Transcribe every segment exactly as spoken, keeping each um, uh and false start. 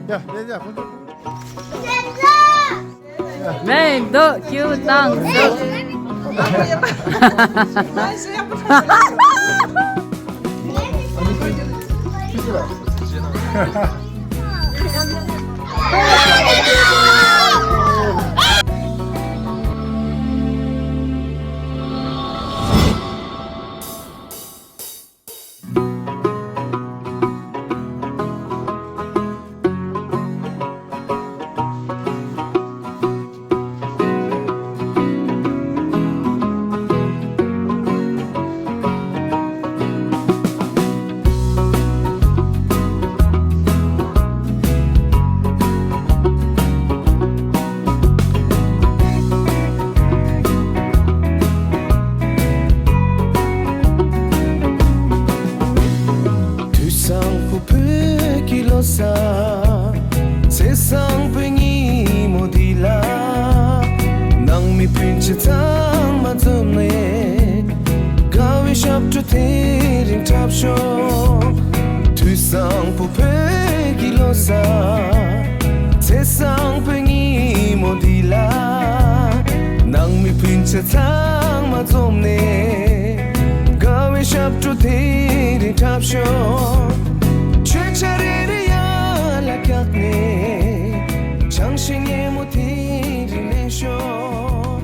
ཡ་ཡ་ཡ་ཡ། མེ་འདོད་ཁྱེའུ་བཏང་ཟིག་དུས་བཟང་པོ་བོད་ཀྱི་ལོ་གསར། ཚེས་བཟང་པོའི་ཉིན་མོ་འདི་ལ། ནང་མི་སྤུན་མཆེད་ཚང་མ་འཛོམས་ནས། དགའ་བའི་ཞབས་བྲོ་དེ་རིང་འཁྲབ་ཤོག་དུས་བཟང་པོ་བོད་ཀྱི་ལོ་གསར། ཚེས་བཟང་པོའི་ཉིན་མོ་འདི་ལ། ནང་མི་སྤུན་མཆེད་ཚང་མ་འཛོམས་ནས། དགའ་བའི་ཞབས་བྲོ་དེ་རིང་འཁྲབ་ཤོག་ཆོས་ཆ་རེ་རེ་ཡར་ལ་བཀྱགས་ནས། ཆང་ཞིང་ཉལ་མོ་དེ་རིང་ལེན་ཤོག་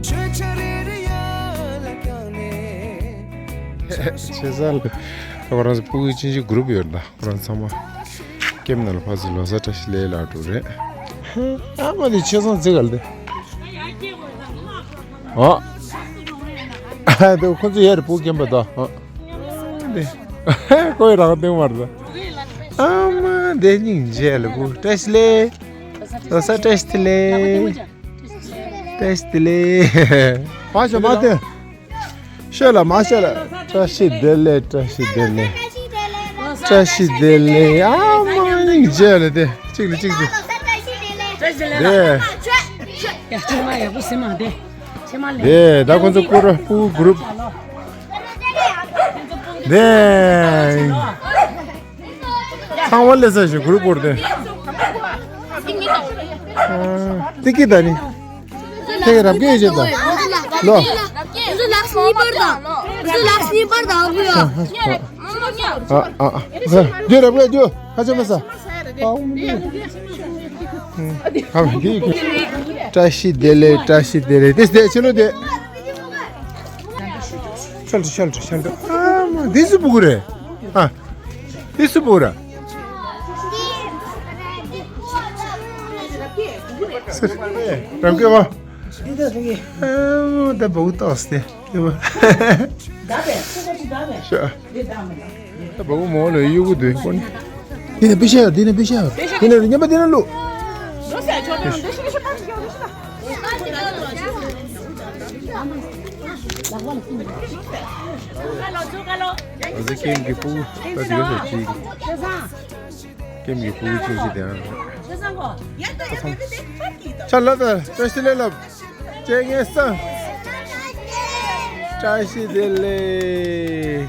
ཆོས་ཆ་རེ་རེ་ཡར་ལ་བཀྱགས་ནས། ཆེ་ས་ལ་ཁོ་རང་ཚོ་ཕྲུ་གུའི་ཅིན་ཅི་གུ་རུབ་ཡོད་ད། ཁོ་རང་ཚང་མ་ཀེམ་ནང་ལ་ཕར་ཚུར་ལོ་གསར་བཀྲ་ཤིས་བདེ་ལེགས་ལབ་འགྲོ་རེད། ཨ་མ་དེ་ཆེ་སོང་ཙི་ག་ལ་དེ། ཨ། དེ་ཁོ་ཚོ་ཡར་ཕྲུ་གུ་ཀེམ་པ་ད། ཨ། དེ། ཁོའི་རང་སྟེང་མར་ད། ཨ་མ་དེ་སྙིང་རྗེ་ལ་བུ་བཀྲ་ཤིས་བདེ་ལེགས། ལོ་གསར་བཀྲ་ཤིས་བདེ་ལེགས། བཀྲ་ཤིས་བདེ་ལེགས། མ་ཤོད་མ་སྟོན། ཤོད་ལ་མ་ཤོད་ལ། བཀྲ་ཤིས་བདེ་ལེགས། བཀྲ་ཤིས་བདེ་ལེགས། བཀྲ་ཤིས་བདེ་ལེགས། ཨ་མ་སྙིང་རྗེ་ལ་དེ། གཅིག་ལ་གཅིག་ལ། བཀྲ་ཤིས་བདེ་ལེགས། དེ། ཡ་ཁྱེད་མ་ཡག་པོ་ཟེར་མ་དེ། ཁྱེད་མ་ལས། དེ་ད་ཁོ་ཚོ་ཀུ་རུ་ཕྲུ་གུ་གུ་རུབ། དེ། ཚང་མ་ལས་ས་ཞིག་གུ་རུབ་བོར་དེ། ཏི་ཀི་ད་ནི། ཁྱེད་ཀྱི་རབ་གི་ཡོད་ཅེས་དང་། ལོ། ང་ཚོ་ལག་གཉིས་པར་དང་། ང་ཚོ་ལག་གཉིས་པར་དང་ཨ་ཁུ་ཡོད། ཨ་ཨ་ཨ། རྒྱུ་རབ་གི་རྒྱུ་ཁ་ཆེ་མ་ས། ཨ་མ་འདི་བཀྲ་ཤིས་བདེ་ལེགས། བཀྲ་ཤིས་བདེ་ལེགས། དེ་དེ་ཕྱི་ལོ་དེ། ཤལ་ཏུ་ཤལ་ཏུ་ཤལ་ཏུ། ཨ་མ་འདི་སུ་ཕྲུ་གུ་རེད། ཨ། འདི་སུ་ཕྲུ་གུ་རེད། རབ་གི་བ། ཨ་མ་ད་བུ་ཏོག་སྟེ། ཤ། ད་བུ་མོ་ལ་གཡུག་གུ་དུས་ཀོ་ནི། འདི་ནས་པི་ཤ་ཡོད། འདི་ནས་པི་ཤ་ཡོད། འདི་ནས་ཉན་པ་འདི་ནས་བླུག་ཨ་ཙི་ཀེམ་གྱི་ཕྲུ་གུ་ད་དེ་ག་ཚོད་ཅིག་ཀེམ་གྱི་ཕྲུ་གུ་ཅིག་ཅིག་དེ་ཡང་། ཆ་ལ་ད་བཀྲ་ཤིས་བདེ་ལེགས་ལབ། ཅེ་ངེ་སང་། བཀྲ་ཤིས་བདེ་ལེགས།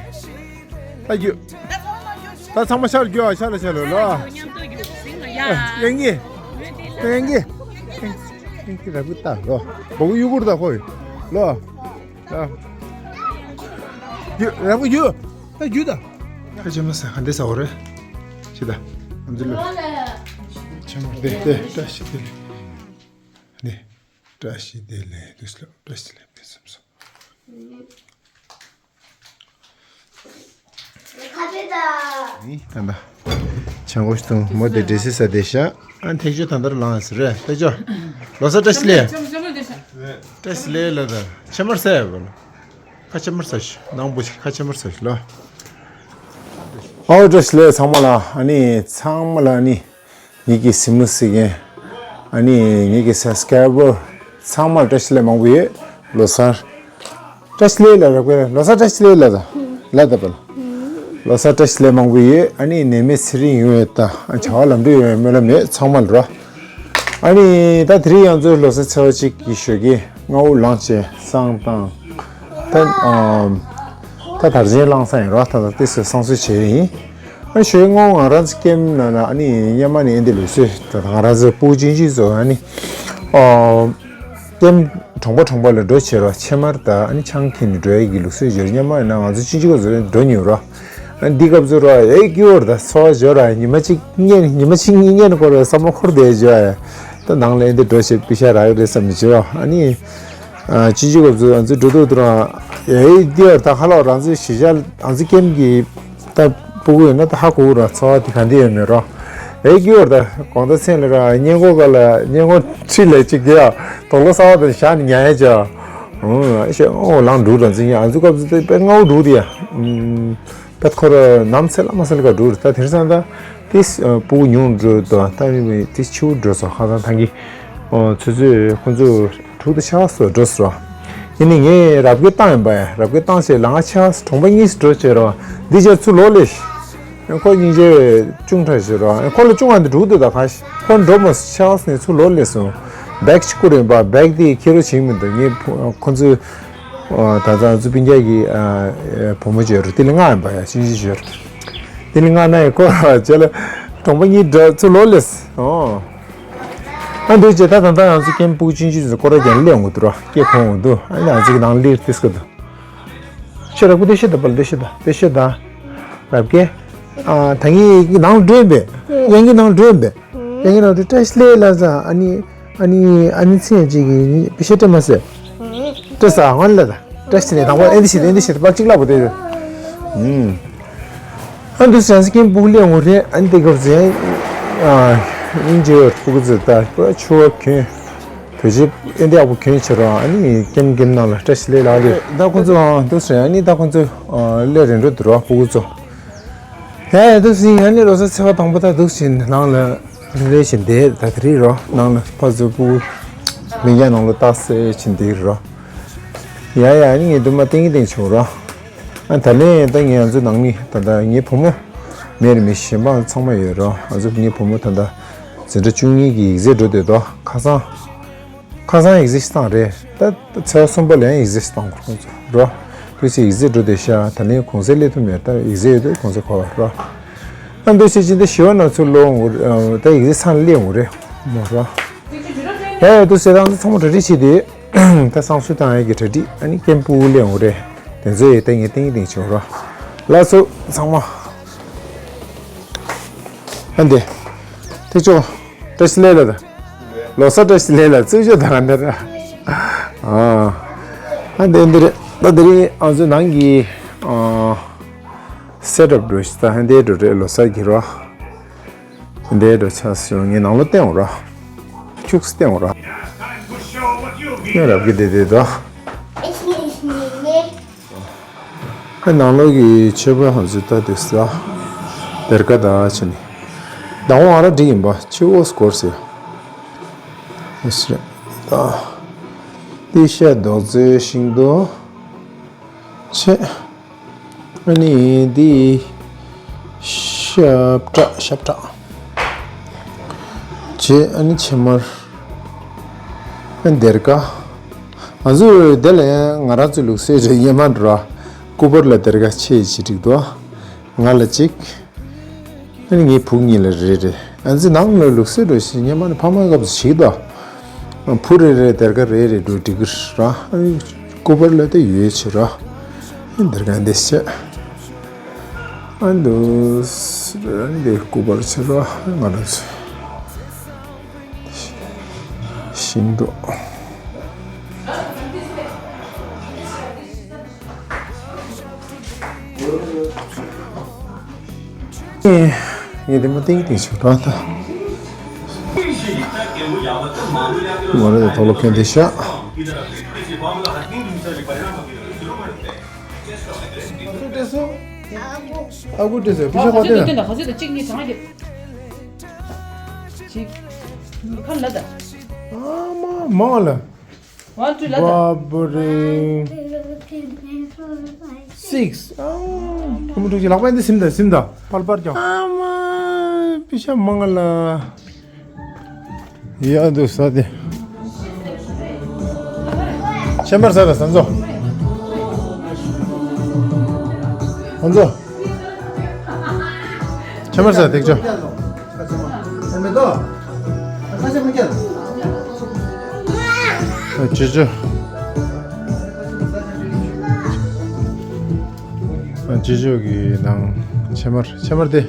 ད་རྒྱུ། ད་ཚང་མ་ཤར་རྒྱུ་ཨ། ཤར་ལ་ཤར་ལ་ལ། ཡང་གི། ཡང་གི། ཡང་གི་རབ་གི་ད་ལོ། བོ་གུ་གཡུག་གུར་ད་ཁོ་ཡི། ལོ། ལོ། རྒྱུ་རབ་གི་རྒྱུ། ད་རྒྱུ་ད། ཁ་ཆེ་མ་ས་ག་འདི་ས་འོ་རེ། ཤི་ད། ཨ་འདི་ལོ། ཆེ་མ་དེ་དེ་བཀྲ་ཤིས་བདེ་ལེགས། ནི། བཀྲ་ཤིས་བདེ་ལེགས། དུས་ལ་བཀྲ་ཤིས་བདེ་ལེགས་སམ་སོང་། ནི་ད་ད། ཆང་གོ་ཤི་ཏུང་མོ་དེ་འདྲེ་སི་ས་དེ་ཤ། ཨ་ཐེག་ཆོས་ད་འདར་ལངས་ཟེར་རེད། ཐེག་ཆོས། ལོ་གསར་བཀྲ་ཤིས་བདེ་ལེགས། བཀྲ་ཤིས་བདེ་ལེགས་ལ་ད། ཆེ་མར་ས་ཡ་བ་ལ། ཁ་ཆེ་མར་ས་ཤི། ནང་བུ་ཤི་ཁ་ཆེ་མར་ས་ཤི་ལོ། ཨོ་བཀྲ་ཤིས་བདེ་ལེགས་ཚང་མ་ལ། ཨ་ནི་ཚང་མ་ལ་ཨ་ནི། ངེད་ཀྱི་གཟིགས་མོ་གཟིགས་མཁན། ཨ་ནི་ངེད་ཀྱི་སབ་སི་ཀ་རའི་བར་ཚང་མར་བཀྲ་ཤིས་བདེ་ལེགས་མང་པོ་ཡོད། ལོ་གསར་བཀྲ་ཤིས་བདེ་ལེགས་ལ་རག་པས། ལོ་གསར་བཀྲ་ཤིས་བདེ་ལེགས་ལ་ད། ལ་ད་པ་ལ། ལོ་གསར་བཀྲ་ཤིས་བདེ་ལེགས་མང་པོ་ཡོད། ཨ་ནི་ནད་མེད་ཚེ་རིང་ཡོང་ཡོད་ད། ཨ་བྱ་བ་ལམ་འགྲོ་ཡོང་ཡོད་སྨོན་ལམ་མེད་ཚང་མ་ལ་རོ། ཨ་ནི་ད་དེ་རིང་ང་ཚོའི་ལོ་གསར་ཚེས་པ་གཅིག་གི་ཞོགས་ཀས་སྔ་པོ་ལངས་བྱས་བསང་བཏང་། ད་ཨམ། ད་དར་ཆེན་བླངས་ས་ཡིན་རོགས། ད་ད་ཏི་སི་སང་སོ་བྱེད་ཡིན། ཨ་ཞོའི་སྔོན་ང་རང་ཚོ་ཀེམ་ནང་ན་ཨ་ནི་སྔོན་མ་ནས་ཨེ་འདི་ལུགས་སྲོལ་ད་ང་རང་ཚོ་སྤུ་གུ་ཅན་ཅིག་ཚོ་ཨ་ནི་ཨོ་ཀེམ་གྲོང་པ་གྲོང་པ་ལ་འགྲོ་བྱེད་རོགས། ཕྱེ་མར་ད་ཨ་ནི་ཆང་འཁྱེར་ནས་འགྲོ་ཡས་ཀྱི་ལུགས་སྲོལ་ཡོད། སྔོན་མ་ཡིན་ན་ང་ཚོ་ཅི་ཅི་ག་ཚོ་འགྲོ་མྱོང་རོགས། ཨ་ནི་འདི་སྐབས་ཚོ་རོགས་ཨེ་སྐྱིད་པོ་རེད། ད་ཚོར་བ་འབྱོར་ར། ཉི་མ་གཅིག་གཉིས་ཉི་མ་གཅིག་གཉིས་གཉིས་ནས་སྐོར་བའི་བསམ་བློ་འཁོར་བསྡད་བྱེད་ཨ། ད་ནང་ལ་ཨེ་འདི་འགྲོ་བྱེད་པི་ཤ་རག་གི་རེད་བསམ་བྱེད་ཨ་ནི། ཨ་ཅི་ཅི་ག་ཚོ་ང་ཚོ་འགྲོ་འདུག་དུ་རང་ཨེ་འདི་ཡོད། ད་ཁ་ལག་རང་ཚོའི་གཞིས་ཆགས་ང་ཚོ་ཀེམ་གྱི་ད་སྤུ་གུ་ཡོད་ན་ད་ཧ་གོ་གི་ར། ཚོར་བ་དེ་ག་འདི་ཡོད་མེད་རོགས། ཨེ་སྐྱིད་པོ་རེད། ད་དགོང་དག་མཚན་ལ་ར་སྔས་མགོ་ག་ལ་སྔས་མགོ་ཁྲི་ལ་གཅིག་གི་ཡ་དོག་ལོ་གསར་པ་དང་བཞག་ནས་ཉལ་ཡ་ཅག་ཨོ་ལང་འགྲོ་ར། འཛིན་ཡ་ང་ཚོ་སྐབས་སུ་དཔེ་སྔ་བོ་འགྲོ་དེ་ཡ། ཨུམ། པད་ཁོ་ར་ནམ་ཚེ་ལ་མ་སལ་ག་འགྲོ་ར། ད་དེང་སང་ད་དེ་སྤུ་གུ་ཉུང་འགྲོ་དོ། ད་དེ་ཕྱི་བོ་འགྲོ་སོ། ཧ་ད་ཐང་གི་ཨོ་ཚོད་ཚོད་ཁོ་ཚོ་དྲུག་དང་ཕྱེད་ཀ་སོ་འགྲོ་སོ། ཡིན་ནི་ངས་རབ་རྒྱས་བཏང་ཡིན་པ་ཡ། རབ་རྒྱས་བཏང་ཞེས་ལ་ང་ཕྱེད་ཀ་གྲོང་པ་གཉིས་སུ་འགྲོ་བྱས་རོགས། འདི་ཅག་ཚུར་ལོག་ལེ། ཁོ་སྙིང་རྗེ་ཅུང་ཕྲ་ཞིག་རོགས། ཁོ་ལ་ཅུང་ཨ་འདི་འགྲུག་འདུག་ད་ཁ་ཤས་ཁོ་འགྲོ་མོ་ཕྱེད་ཀ་ནས་ཚུར་ལོག་ལེ་སོང་། བེག་གཅིག་པུ་རེད་པ། བེག་དེ་ཁྱེར་རོགས་བྱེད་མི་འདུག་ངས་ཁོ་ཚོའི་ད་ལྟ་ཚོ་སྤུན་ཀྱག་གི་བུ་མོ་བྱས་རུ་དེ་ལ་ང་ཡིན་པ་ཡ། ཤིང་ཤིང་བྱས་རུ་དེ་ལ་ང་ན་ཡ་ཁོ་བྱས་ལ་གྲོང་པ་གཉིས་འགྲོ་ཚུར་ལོག་ལེ་སོང་། ཨ་འདུག་བྱས་ད་ད་ལྟ་ང་ཚོ་ཀེམ་སྤུ་གུ་ཆུང་ཆུང་ཚོ་སྐོར་ར་རྒྱག་སླེབས་འོང་གི་འདུག་ར། སྐད་གོ་འོང་འདུག་ཨ་ནི་ང་ཚོ་གི་ནང་སླེབས་ཏེ་སྐབས་དུ། ཤེས་རབ་ཀུ་དེ་ཤེས་དང་པལ་དེ་ཤེས་དང་དེ་ཤེས་དང་། རབ་ཀེ། ཨ་ད་ངའི་ནང་སྒྲོན་པས། ཡང་གི་ནང་སྒྲོན་པས། ཡང་གི་ནང་སྒྲོན་བཀྲ་ཤིས་བདེ་ལེགས་ལ་ཟ། ཨ་ནི་ཨ་ནི་ཨ་ནི་ཚེ་གཅིག་གི་པི་ཤ་སྤྲད་མ་ཟེར། སྤྲད་ས་ང་ལ་ད་བཀྲ་ཤིས་བདེ་ལེགས་དང་པོ་ཨེ་འདི་ཤེས་ཨེ་འདི་ཤེས་པར་གཅིག་ལབ་པ་དེ། ཨ་འདུག་སེ་ཀེམ་སྤུ་གུ་སླེབས་འོང་རེད། ཨ་ནི་དེ་སྐབས་ཟེར། ཨ་སྙིང་རྗེ་བའི་སྤུ་གུ་ཚོ་ད་པུ་ར་ཆུ་བ་གྱོན། བོད་ཇིབ་ཨེ་འདི་ཨ་བུ་གྱོན་ཕྱིར་རོ། ཨ་ནི་ཀེམ་ཀེམ་ནང་ལ་བཀྲ་ཤིས་བདེ་ལེགས་ལགས་རེད། ད་ཁོ་ཚོ་ཨང་འདུག་སེ་ཨ་ནི་ད་ཁོ་ཚོ་སླེབས་རན་འགྲོ་འདུག་རོ་སྤུ་གུ་ཚོ། ཡ་ཡ་འདུག་སེ་ཨ་ནི་རོ་ས་ཚེས་པ་དང་པོ་ད་འདུག་སེ་ནང་ལ་རེ་རེ་བཞིན་བསྡད། ད་དེ་རིང་རོ་ནང་ལ་ཕ་ཚོ་སྤུ་གུ་མི་ཉག་ནང་ལ་ལྟ་སེ་བཞིན་བསྡད་རོ། ཡ་ཡ་ཨ་ནི་ངས་འདུག་མ་ཏིང་ཏིང་བྱུང་རོ། ཨ་ད་ལན་ད་ངས་ང་ཚོ་ནང་མི་ད་ལྟ་ངའི་བུ་མོ་མེད་རེད། མི་གཞན་པ་ཚང་མ་ཡོད་རོ། ང་ཚོ་ངའི་བུ་མོ་ད་ལྟ་འཛིན་གྲྭ་བཅུ་གཉིས་ཀྱི་ཡིག་ཚད་འགྲོ་བསྡད་དོ། ཁ་སང་ཁ་སང་ཡིག་ཚད་ཞིག་བཏང་རེད། ད་ཚེས་པ་གསུམ་པ་ལ་ཡང་ཡིག་ཚད་ཞིག་བཏང་དགོས་ཁོང་ཚོ་རོ། དུས་ཚོད་ཡིག་ཚད་འགྲོ་བསྡད་ཤག་ད་ལན་གུང་སེང་སླེབས་ཐུབ་མེད། ད་ཡིག་ཚད་ཡོད་དུས་གུང་སེང་གོ་བ་རོ། ཨ་འདུག་སེ་ཅི་འདི་ཞི་བ་ནང་ཚུར་ལོག་འོང་གི་རེད། ད་ཡིག་ཚད་ཚང་སླེབས་འོང་གི་རེད་མོ་རོ། ཡ་ཡ་འདུག་སེ་ད་ང་ཚོ་ཚང་མ་གྲ་སྒྲིག་བྱས་ཏེ། ད་བསང་གསོལ་བཏང་ཡག་གི་གྲ་སྒྲིག་ཨ་ནི་ཀེམ་སྤུ་གུ་སླེབས་འོང་རེད། དེ་ཚོ་ཡི་ད་ངས་ཏིང་ཏིང་བྱེད་རོགས། ལགས་སོ་ཚང་མ། ཨ་འདི། ཐིག་ཆོ། བཀྲ་ཤིས་བདེ་ལེགས་ལ་ད། ལོ་གསར་བཀྲ་ཤིས་བདེ་ལེགས་ལ་བརྩི་བཞག་ད་ག་འདི་ར། ཨ། ཨ་འདི་འདི་རེད། ད་དེ་རིང་ང་ཚོ་ནང་གི་ཨ། སེ་ཊབ་འགྲོ་ཞིག་ད་ཧན་དེ་འགྲོ་རེད་ལོ་གསར་གྱི་རོ། འདས་འགྲོ་ཆ་སོང་ངས་ནང་ལོགས་བསྟན་འོང་ར། ཁྱུགས་བསྟན་འོང་ར། ངས་རབ་ཀྱི་བདེ་བདེ་དོ། ཁ་ནང་ལོགས་ཀྱི་ཆོས་པ་ཧམ་སུ་ལྟ་དེ་ས། སྡེར་ཁ་དང་ཕྱི་ནས། ཟླ་བ་ང་ར་འགྲིག་ཡིན་པ་ཆུ་འོ་སྐོར་ཟེར། ཨེ་སི་རེད། ཏི་ཤ་རྡོག་རྩེ་ཤིང་ཏོག་ཆེ། ཨ་ནི་འདི་ཤ་བཀྲ་ཤ་བཀྲ། བྱས་ཨ་ནི་ཕྱེ་མར། ཨ་སྡེར་ཁ། ང་ཚོས་དེ་ལ་ཡང་ང་རང་ཚོའི་ལུགས་སྲོལ་རེད་སྙམ་མ་འགྲོ། སྐུ་པར་ལ་སྡེར་ཁ་ཆེ་ཆེ་འགྲིག་འདུག་ང་ལ་གཅིག་ཨ་ནི་ངའི་བུ་གཉིས་ལ་རེ་རེ། ང་ཚོའི་ནང་ལ་ལུགས་སྲོལ་འགྲོ་ཞིག་སྙམ་མ་ནི་ཕ་མའི་སྐབས་སུ་ཞིག་དང་། བུ་རེ་རེ་སྡེར་ཁ་རེ་རེ་འགྲོ་འགྲིག་གི་ར། ཨ་ནི་སྐུ་པར་ལ་དེ་ཡོད་ཆེ་ར། སྡེར་ཁ་འདི་བྱས། ཨ་འདུག་སེ་འདི་སྐུ་པར་ཆེ་ར་ང་རང་ཚོ་ཤིང་ཏོག་ངས་དེ་མ་ཏིང་ཏིང་ཞིག་ར་ད། མ་རེད་དོ་ལོ་ཁན་དེ་ཤ། ཨ་ཁུ་སྤྲད་སོང་། ཨ་ཁུ་སྤྲད་སོང་། ཕི་ཤ་པ་སྟེ་ན། ག་ཚོད་དང་གཅིག་གཉིས་གྲངས་ཀྱི། ཅིག་ཁ་ལ་ད། ཨ་མ་མང་ལ། One, two, ལ་ད། བ་བུ་རེ། Six. ཨ་ཁུ་མོ་ཐུགས་རྗེ་ལག་པ་འདི་སིམ་ད་སིམ་ད་པར་པར་ཀྱང་། ཨ་མ་ཕི་ཤ་མང་ལ། ཡ་འདུག་ས་དེ། ཤན་པར་ས་ལ་ས་མཚོ། ཁོང་ཚོ། ཆེ་མར་ཟ་ཐེག་ཆོ། ཅི་ཅོ། ཅི་ཅོ་གི་ནང་ཆེ་མར་ཆེ་མར་དེ།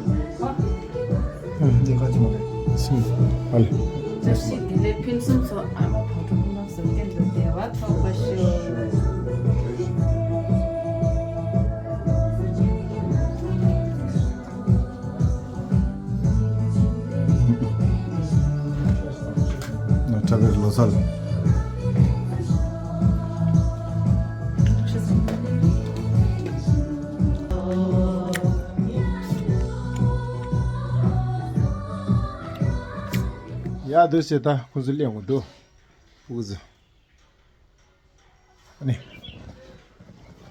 འདི་ག་ཅི་མ་རེད། སིམ། ཨ་ལེ། བཀྲ་ཤིས་བདེ་ལེགས་ཕུན་སུམ་ཚོགས། ཨ་མ་བག་དྲོ་ཀུན་ལ་བཟང་། གཏན་དུ་བདེ་བ་ཐོབ་པར་ཤོག་ཁྲ་བའི་ལོ་སར། ཡ་འདུག་ཟེར། ད་ཁོ་ཚོ་སླེབས་འོང་འདུག་ཕྲུ་གུ་ཚོ། ཨ་ནི།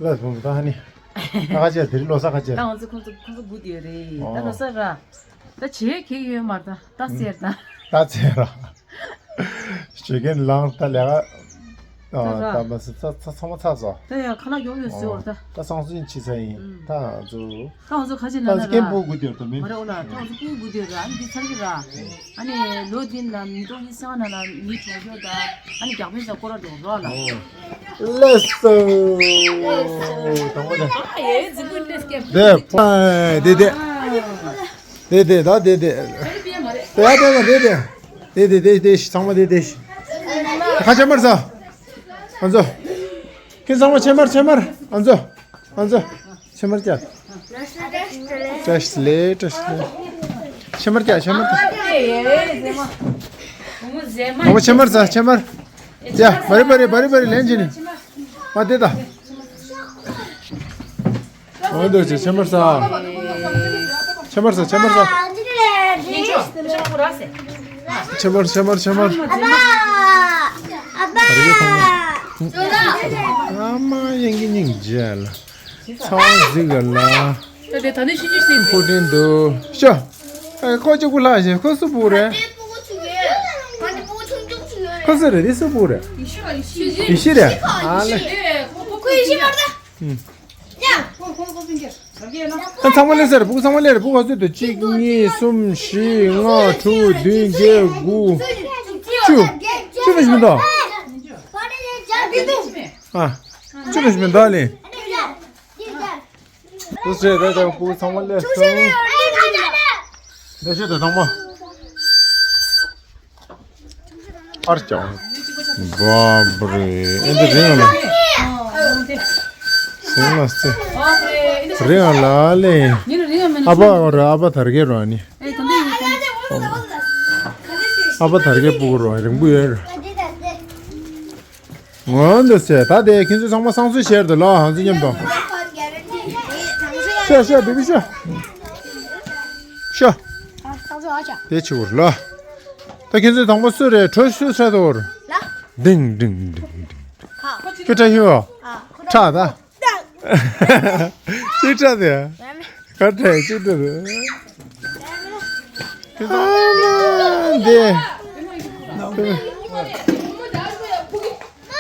ལགས་སོ། ད་ཨ་ནི། ད་ཁ་ཆེ་དེ་རིང་ལོ་གསར་ཁ་ཆེ། ད་ང་ཚོ་ཁོང་ཚོ་ཁོང་ཚོ་སྒུག་བསྡད་ཡོད་རེད། ད་ཨོ། ལོ་གསར་ར། ད་བྱེད་ཀྱི་ཡོད་མ་རེད། ད་ད་ཟེར་ད། ད་ཟེར་ར། བྱེད་མཁན་ལངས་ད་ལས་ཀ་ཨ། ད་ར། ད་མ་ཟེར། ད་ད་ཚང་མ་ཚར་སོང་། ད་ཡ་ཁ་ལག་ཡོང་ཡོད་ཟེར་བ་རེད་ད། ད་སང་སོ་ཡིན་ཕྱི་ཚ་ཡིན། ཨུམ། ད་ང་ཚོ། ད་ང་ཚོ་ཁ་ཆེ་ན་ད་ན་སྐད་ར། འབོད་དགོས་དེ་ད་མིན། མ་རེད། འོ་ལ་ད་ང་ཚོ་སྒུག་དགོས་དེ་ར། ཨ་ནི་འདི་ཚར་གི་ར། ཨ་ནི་ལོ་འདི་ལ་མི་ཏོག་གཉིས་སང་ན་ལ་མི་གྲོང་ཆོག་ད། ཨ་ནི་རྒྱག་ཕན་ཚ་སྐོར་ར་འགྲོ་རོགས་ལ། ལགས་སོ། དང་པོ་དེ། ཨ་ཡེ་ཟི་གུ་ཏེས་ཀེ། དེ་ཕ་དེ་དེ། དེ་དེ་ད་དེ་དེ། དེ་ཡ་དེ་ན་དེ་དེ། དེ་དེ་དེ་དེ་ཤི། ཚང་མ་དེ་དེ་ཤི། ཁ་ཆེ་མར་ཟ། ཨ་ཚོ། ཁྱེད་ཚང་མ་ཆེ་མར་ཆེ་མར། ཨ་ཚོ། ཨ་ཚོ། ཆེ་མར་ཀྱ། བཀྲ་ཤིས་བདེ་ལེགས། བཀྲ་ཤིས་བདེ་ལེགས། ཆེ་མར་ཀྱ། ཆེ་མར་ཀྱ། མ་མ་ཆེ་མར་ཟ། ཆེ་མར། ཡ་བ་རི་བ་རི་བ་རི་བ་རི་ལན་ཅི་ནི། མ་དེ་ད། འོ་འདུག་ཅེ། ཆེ་མར་ཟ། ཆེ་མར་ཟ། ཆེ་མར་ཟ། ཆེ་མར་ཆེ་མར་ཆེ་མར། ཨ་ཕ། ཨ་ཕ། ཨ་མ་ཡིན་གྱི་སྙིང་རྗེ་ལ། ཚང་གཟིག་ག་ལ། ད་དེ་ད་ནི་ཤི་ཅི་སྲིད་ཕུ་དྲིན་འདུག་ཤོ། ཨ་ཁོ་གཅིག་པུ་ལྷག་བཞིན་ཁོ་སུ་པུ་རེད། ཁོ་སུ་རེད། དེ་སུ་པུ་རེད། ཡེ་ཤེས་རེད། ཨ་ལེ། ཨ་ཚང་མ་སླེབས་ཟེར། ཕྲུ་གུ་ཚང་མ་སླེབས་རེད། ཕྲུ་གུ་ག་ཚོད་འདུག་གཅིག་གཉིས། གསུམ། བཞི། ལྔ། དྲུག་བདུན། བརྒྱད། དགུ། བཅུ། བཅུ་ནང་བཞིན་མི་འདུག་ཨ། བཅུ་ནང་བཞིན་མི་འདུག་ལེ། དུ་སེ་རེད། ད་ཕྲུ་གུ་ཚང་མ་སླེབས་སོང་། འདི་ཤོད་དང་ཚང་མ། ཨར་ཅང་། བ་བ་རེད། ཨེ་འདི་རིང་ལ། སེང་ལ་སེ། རིང་ལ་ལེ། ཨ་ཕ་ར། ཨ་ཕ་དར་གེ་ར་ནི། ཨ་ཕ་དར་གེ་སྤུ་གུ་ར་རིང་པོ་ཡོད་ར། འོན་ཏེ་ཟེར། ད་དེ་ཁྱེད་ཚོ་ཚང་མ་སང་སུ་ཤེར་དུ་ལ་ཧང་སུ་མཉམ་དུ། ཤ་ཤ་བི་བི་ཤ། ཤ། དེ་ཆུ་བུར་ལ། ད་ཁྱེད་ཚོ་དང་པོ་སུ་རེད། གྲོ་སུ་ས་དོར། ལ། ཌིང་ཌིང་ཌིང་ཌིང་། ཁྱོད་ཁྲ་ཤིའོ། ཁྲ་ད། ཅི་ཁྲ་དེ། ཁ་ཁྲ་ཅི་ཁྲ་དེ། ཨ་མ་འདི།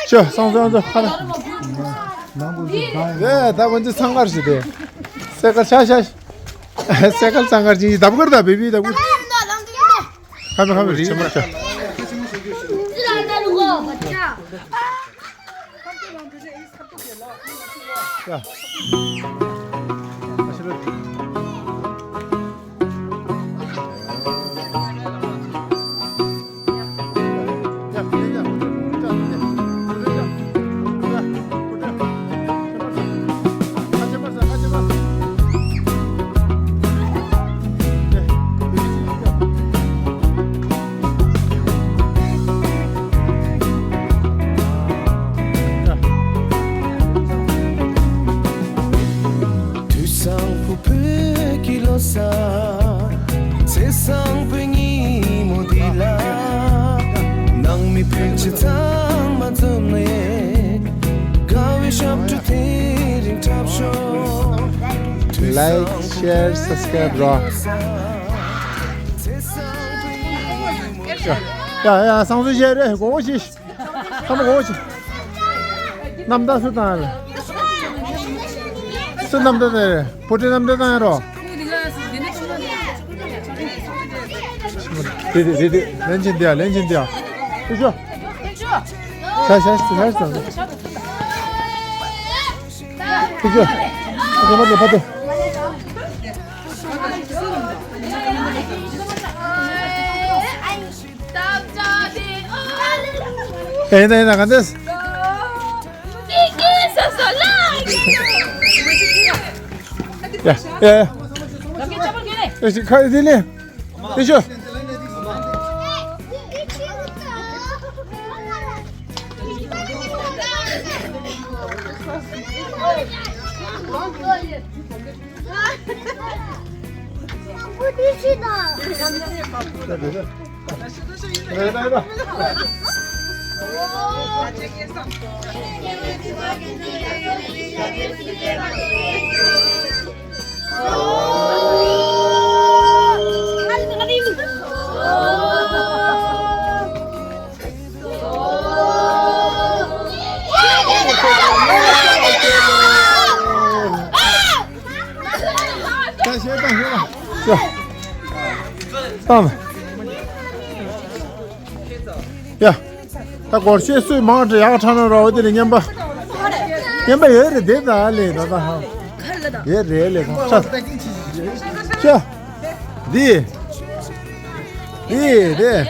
ཤོ་སང་སང་སང་ཁ་ན། ཨེ་ད་ཁོང་ཚོ་ཚང་ཁར་ཞིག་དེ། སེ་ཀལ་ཤ་ཤ། སེ་ཀལ་ཚང་ཁར་ཅིག་ལྡབ་ཀར་ད་བི་བི་ལྡབ་ཀར། ཁ་མི་ཁ་མི་རིག་མ་ཤ། ཡ། དུས་བཟང་པོ་བོད་ཀྱི་ལོ་གསར། ཚེས་བཟང་པོའི་ཉིན་མོ་འདི་ལ། ནང་མི་ཕལ་ཆེར་ཚང་མ་འཛོམས་ནས། དགའ་བའི་ཞབས་བྲོ་དེ་རིང་འཁྲབ་ཤོག་དུས་བཟང་པོ། Like, share, subscribe རོགས། ཚེས་བཟང་པོའི་ཉིན་མོ། ཡ་ཡ་སང་སུ་ཤེར་རེད། གོ་བོ་ཤིག་ཁ་མོ་གོ་ཅི། རྣམ་དག་སུ་དང་ལ། སུ་རྣམ་ཐར་བཏང་རེད། པོ་ཏི་རྣམ་ཐར་བཏང་ཡ་རོ། དེ་དེ་དེ་དེ་ལན་ཆེན་དེ་ཡ། ལན་ཆེན་དེ་ཡ། ཐུག་ཤོག་ཤ་ཤ་ཤ་ཤ། ཐུག་ཤོག་ཨ་ཁ་མ་ཏོ་ཕ་ཏོ། ཨེ་ད་ཨེ་ད་ག་འདྲས། ཡ་ཡ་ཡ། ཁ་དེ་ནས། དེ་ཤོ། ཡ། ད་སྒོར་གཞས་སུས་མང་དྲགས་ཡག་ཁྲ་ན་རོ། འོ་དེ་ནས་རྔན་པ། རྔན་པ་ཡོད་རེད་དེ། ད་ལས་ད་ད་ཧ། ཡོད་རེད་ལས་ད་ཤ། ཤ། འདི། འདི་རེད།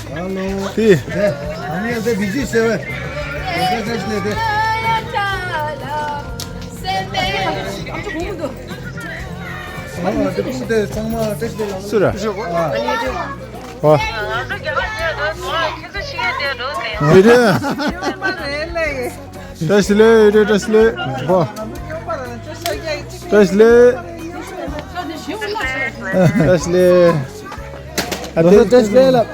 ཧ་ལོ། དེ། དེ། ཨ་ནི་དེ་བི་ཇི་སེ་ཝན། དེ་དེ་དེ་དེ། ཨ་དེ་ཕུག་དེ་ཚང་མ་ཏེ་ཤི་དེ་ལ། སུ་ར། ཨ། ཨོ། ཡོད་རེད། བཀྲ་ཤིས་བདེ་ལེགས། བཀྲ་ཤིས་བདེ་ལེགས། བཀྲ་ཤིས་བདེ་ལེགས། བཀྲ་ཤིས་བདེ་ལེགས། ཨ་བཀྲ་ཤིས་བདེ་ལེགས་ལབ།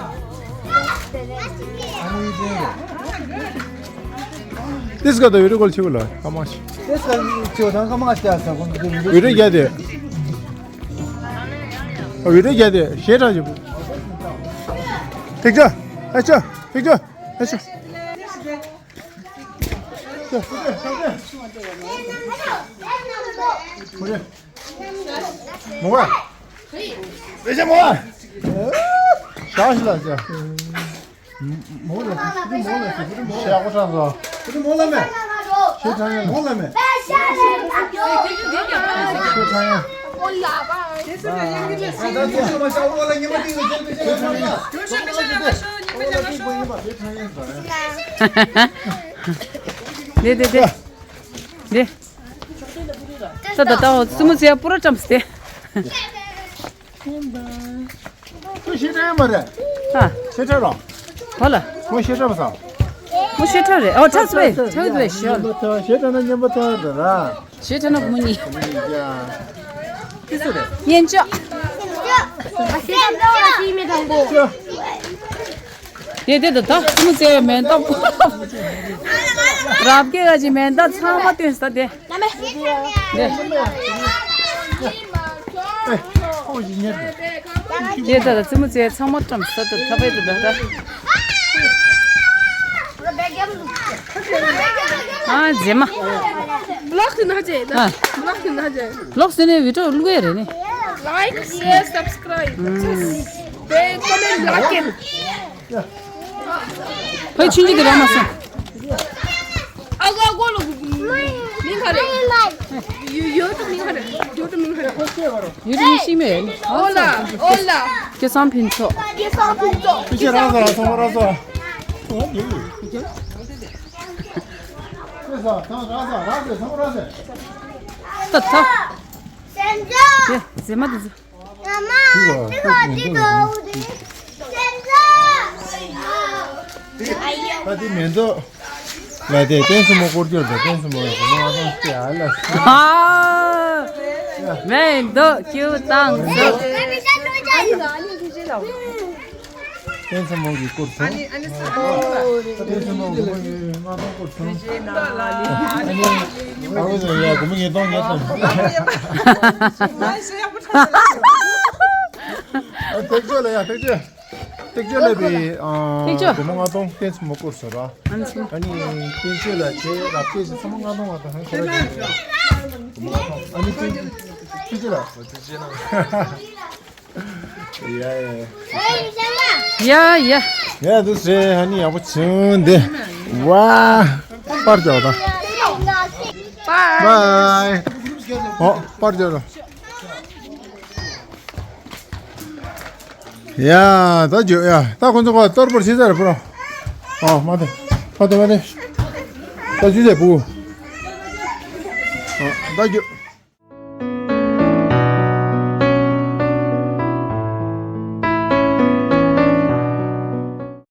ཏིས་ག་དང་བི་ཌི་ཡོ་ཀོལ་བྱེད་དགོས་ལ་ཀ་མ་ཤི། ཏིས་ག་བྱེད་དང་ཀ་མ་ཤི་ཨ་ས་ཀོང་བི་ཌི་ཡོ་རྒྱ་དེ། བི་ཌི་ཡོ་རྒྱ་དེ་ཞེ་དྲག་བྱེད། ཐིག་ཅོ། ཨ་ཅོ། ཐིག་ཅོ། ཨ་ཅོ། མོ་བ། རེ་ཞྭ་མོ་བ། ཞྭ་ཞིག་ལ་ཞྭ། མོ་ལ་ཞྭ་མོ་ལ་ཞྭ་མོ་ལ་ཞྭ། ཞྭ་ཀོ་ཁྲ་ཟོ། མོ་ལ་མེ། ཞྭ་ཁྲ་ཡང་། མོ་ལ་མེ། ཞྭ་ཁྲ་ཡང་། དེ་དེ་དེ། དེ། ད་ད་ད་སྲུ་མོ་ཚེ་པུ་ར་ཀྲམ་སྟེ། ཁོ་ཞེ་དྲག་ཡོད་མ་རེད། ཨ། ཞེ་དྲག་རོ། ཧོ་ལ། ཁོ་ཞེ་དྲག་མ་སོང་། ཁོ་ཞེ་དྲག་རེད། ཨོ་ཁྲག་སྤེ་ཁྲག་སྤེ་ཞོ། ཞེ་དྲག་ན་མཉམ་པོ་ཐོར་རེད་ར། ཞེ་དྲག་ན་མུ་ནི། ཡན་ཅོ། དེ་དེ་ད་ད་སྲུ་མོ་ཚེ་མེ་ཏོག་རབ་རྒྱས་ཀྱི་མེ་ཏོག་ཚང་མ་སྟོན་ས་དེ། དེ་ད་ལྟ་རྩེད་མོ་རྩེ་ཚང་མ་བཀྲམ་ས་དང་ཐ་བའི་དུ་ད་ལྟ། ཨ་རྗེས་མ། ལོག་ཏུ་ན་རྗེས་ད། ཨ། ལོག་ཏུ་ན་རྗེས། ལོག་ཟེར་ནས་བི་ཌི་ཡོ་བླུག་ཡས་རེད་ནི། Like, share, subscribe. Bell, comment, like. ཕའི་ཆུང་ཆུང་དེ་རང་མ་སོང་། ཨ་གོ་ཨ་གོ་ལོ། མིང་ག་རེ། ཡོ་ཡོ་ཏུ་མིང་ག་རེ། ཡོ་ཏུ་མིང་ག་རེ། ཡོ་ཏུ་མིང་ཤིང་མེད། ཨོ་ལ་ཨོ་ལ། སྐལ་བཟང་ཕུན་ཚོགས། སྐལ་བཟང་ཕུན་ཚོགས། ཕུན་ཚོགས་རང་ཟ་ཚང་མ་རང་ཟ། ད་ད། དེ་ཟེ་མ་དེ་ཟེ། ད་དེ་མེ་ཏོག་ལ་དེ་ཏན་སྲུ་མོ་སྐོར་སྐྱོར་དང་ཏན་སྲུ་མོ་ཡོད་གོ་མ་ང་ཚང་སྐྱེ་ཨ་ལ། ཧ། མེ་ཏོག་ཁྱེའུ་དང་ཟོ། བསྟན་ཚེ་མོ་གི་སྐོར་སོང་། ཨ་ནི་ས་ཨ་ནི་ས་བསྟན་ཚེ་མོ་གི་སྐོར་སོང་། ཨ་ནི་ཨ་བུ་ཟེར་ཡ་སྒོར་མོ་ཉིས་སྟོང་ཉོས་སོང་། ཨ་ཐེག་ཆོད་ལ་ཡ་ཐེག་ཆོད། ཐེག་ཆོད་ལ་བི་ཨ་ཐེག་ཆོད། སྒོར་མོ་ལྔ་སྟོང་བསྟན་ཚེ་མོ་སྐོར་སོང་ར། ཨ་ནི་བསྟན་ཆོད་ལ་ཆེ་རབ་ཆེ་ཞིག་ཚང་མ་ལྔ་སྟོང་ལྔ་སྟོང་ཧན་ཁོ་ར་ཅན། སྒོར་མོ་ལྔ་སྟོང་། ཨ་ནི་བསྟན་ཆོད་ལ། ཡ་ཡ་ཡ། ཡ་ཡ། ཡ་འདུག་སེ་ཧ་ནི་ཡག་པོ་བྱུང་འདི། ཝ། པར་རྒྱག་དང་། པའི། ཨོ་པར་རྒྱག་དང་། ཡ་ད་རྒྱུ་ཡ་ད་ཁོང་ཚོ་ག་གཏོར་པོར་ཤེས་ཚར་པོ་རོ། ཨོ་མ་དེ་མ་དེ་མ་དེ། ད་རྒྱུ་ཚེ་བུ། ཨོ་ད་རྒྱུ།